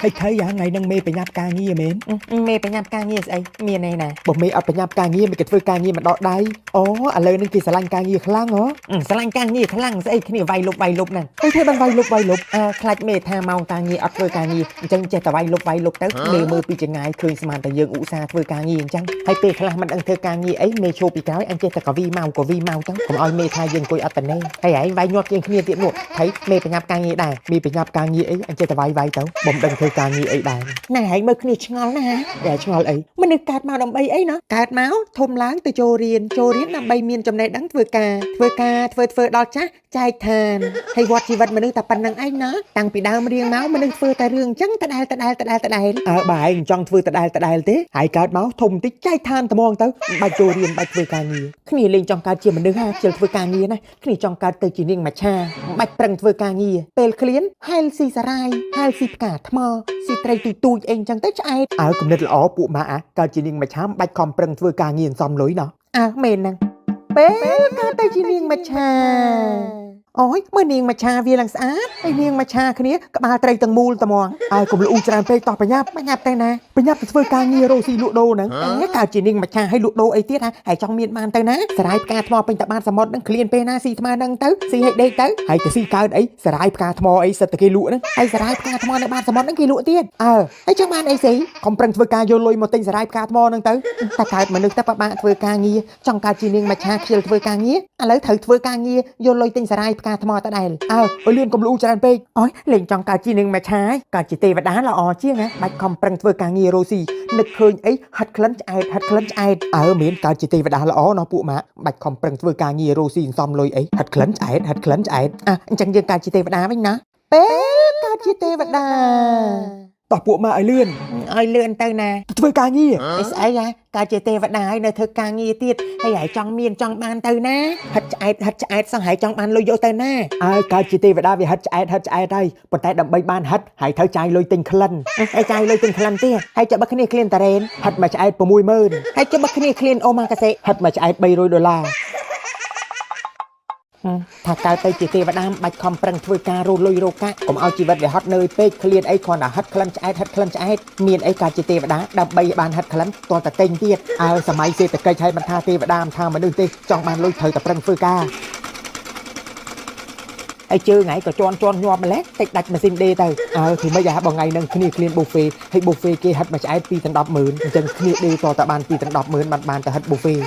ហើយថៃយ៉ាងថ្ងៃហ្នឹងមេបញ្ញាប់ការងារមែន? មេបញ្ញាប់ការងារស្អីមានឯណា? បើមេអត់បញ្ញាប់ការងារមិនគេធ្វើការងារមិនដល់ដៃអូឥឡូវហ្នឹងគេស្រឡាញ់ការងារខ្លាំងហ៎? ស្រឡាញ់ការងារខ្លាំងស្អីគ្នាវាយលុបវាយលុបហ្នឹង។ ហើយធ្វើបានវាយលុបវាយលុប? អើខ្លាចមេថាម៉ោងការងារអត់ធ្វើការងារអញ្ចឹងចេះតែវាយលុបវាយលុបទៅមេមើលពីចង្ងាយឃើញស្មានតែយើងឧស្សាហ៍ធ្វើការងារអញ្ចឹងហើយពេលខ្លះមិនដឹងធ្វើការងារអីមេឈោពីក្រោយអញចេះតែកវីមកកវីមកទៅកុំឲ្យមេថាយើងអង្គុយអត់តនេហើយឯងវាយញាប់ជាងគ្នាទៀតនោះថៃមេបញ្ញាប់ការងារដែរ? មេបញ្ញាប់ការងារអីអញចេះតែវាយវាយទៅបំដឹងធ្វើការងារអីដែរ។ ណែឯងមើលគ្នាឆ្ងល់ណាស់។ តែឆ្ងល់អី? មនុស្សកើតមកដើម្បីអីណោះកើតមកធំឡើងទៅចូលរៀនចូលរៀនដើម្បីមានចំណេះដឹងធ្វើការធ្វើការធ្វើធ្វើដល់ចាស់ចែកឋានហើយវត្តជីវិតមនុស្សតែប៉ុណ្្នឹងឯងណាតាំងពីដើមរៀងមកមនុស្សធ្វើតែរឿងអញ្ចឹងដដែលដដែលដដែលដដែល។ អើបើឯងចង់ធ្វើដដែលដដែលទេហើយកើតមកធំតិចចែកឋានត្មងទៅមិនបាច់ចូលរៀនបាច់ធ្វើការងារ។ គ្នាលេងចង់កើតជាមនុស្សហាខ្ជិលធ្វើការងារណាគ្នាចង់កើតទៅជានាងមច្ឆាមិនបាច់ប្រឹងធ្វើការងារពេលឃ្លានហែលស៊ីសារាយហែលស៊ីផ្កាថ្មស៊ីត្រីទូចទូចអីអញ្ចឹងទៅឆ្អែត។ អើគំនិតល្អពួកម៉ាអាកើតជានាងមច្ឆាមិនបាច់ខំប្រឹងធ្វើការងារសំលុយណោះ។ អើមែនហ្នឹងពេលកើតទៅជានាងមច្ឆាអូយមើលនាងមច្ឆាវាឡើងស្អាតហើយនាងមច្ឆាគ្នាក្បាលត្រីទាំងមូលត្មង អើកុំលូច្រើនពេកតោះបញ្ញាប់ បញ្ញាប់ទៅណា? បញ្ញាប់ទៅធ្វើការងាររកស៊ីលក់ដូរហ្នឹង។ អេកើតជានាងមច្ឆាឲ្យលក់ដូរអីទៀតហ่าហើយចង់មានបានទៅណាសារាយផ្កាថ្មពេញតបានសមុទ្រហ្នឹងឃ្លានពេលណាស៊ីថ្មហ្នឹងទៅស៊ីឲ្យដេកទៅ។ ហើយទៅស៊ីកើតអីសារាយផ្កាថ្មអីសិតតែគេលក់ហ្នឹង។ ហើយសារាយផ្កាថ្មនៅបានសមុទ្រហ្នឹងគេលក់ទៀតអើហើយចង់បានអីស៊ី? ខំប្រឹងធ្វើការយកលុយមកទិញសារាយផ្កាថ្មហ្នឹងទៅ។ តែកើតមនុស្សទៅពិបាកធ្វើការងារចង់កើតជានាងមច្ឆាខ្ជិលធ្វើការងារឥឡូវត្រូវធ្វើការងារយកលុយទិញសារាយផ្កាថ្មតដែល អើឲ្យលឿនកុំលូច្រើនពេក។ អូយលេងចង់កើតជានាងមច្ឆាហើយកើតជាទេវតាល្អជាងហ៎បាច់ខំប្រឹងធ្វើការងាររស់ស៊ីនឹកឃើញអីហិតក្លិនឆ្អែតហិតក្លិនឆ្អែត។ អើមានកើតជាទេវតាល្អណោះពួកម៉ាក់បាច់ខំប្រឹងធ្វើការងាររស់ស៊ីសំលុយអីហិតក្លិនឆ្អែតហិតក្លិនឆ្អែត។ អ่ะអញ្ចឹងយើងកើតជាទេវតាវិញណាពេលកើតជាទេវតា តោះពួកម៉ាក់ឲ្យលឿន។ ឲ្យលឿនទៅណា? ទៅធ្វើការងារ។ អីស្អីហ៎កើតជាទេវតាហើយនៅធ្វើការងារទៀតហើយហើយចង់មានចង់បានទៅណាហិតឆ្អែតហិតឆ្អែតសោះហើយចង់បានលុយយកទៅណា? អើកើតជាទេវតាវាហិតឆ្អែតហិតឆ្អែតហើយប៉ុន្តែដើម្បីបានហិតហើយត្រូវចាយលុយទិញក្លិន។ ហើយចាយលុយទិញក្លិនទៀតហើយចុះបើគ្នាឃ្លានតារ៉េន? ហិតមកឆ្អែត60000 ហើយចុះបើគ្នាឃ្លានអូម៉ាកាសេ? ហិតមកឆ្អែត300ដុល្លារ។ ថាកើតទៅជាទេវតាមិនបាច់ខំប្រឹងធ្វើការរកលុយរកកាក់កុំឲ្យជីវិតវាហត់នឿយពេកឃ្លានអីគ្រាន់តែហិតក្លិនឆ្អែតហិតក្លិនឆ្អែតមានអីកើតជាទេវតាដើម្បីឲ្យបានហិតក្លិនទាល់តែទិញទៀត។ អើសម័យសេដ្ឋកិច្ចហើយមិនថាទេវតាមិនថាមនុស្សទេចង់បានលុយត្រូវតែប្រឹងធ្វើការ។ ហើយជើងថ្ងៃក៏ជន់ជន់ញាប់ម្លេះតិចដាច់ម៉ាស៊ីនដេទៅ។ អើធ្វើម៉េចអាបងថ្ងៃហ្នឹងគ្នាឃ្លានប៊ូហ្វេហើយប៊ូហ្វេគេហិតមួយឆ្អែត2ដល់10ម៉ឺនអញ្ចឹងគ្នាដេតតែបាន2ដល់10ម៉ឺនបានបានទៅហិតប៊ូហ្វេ។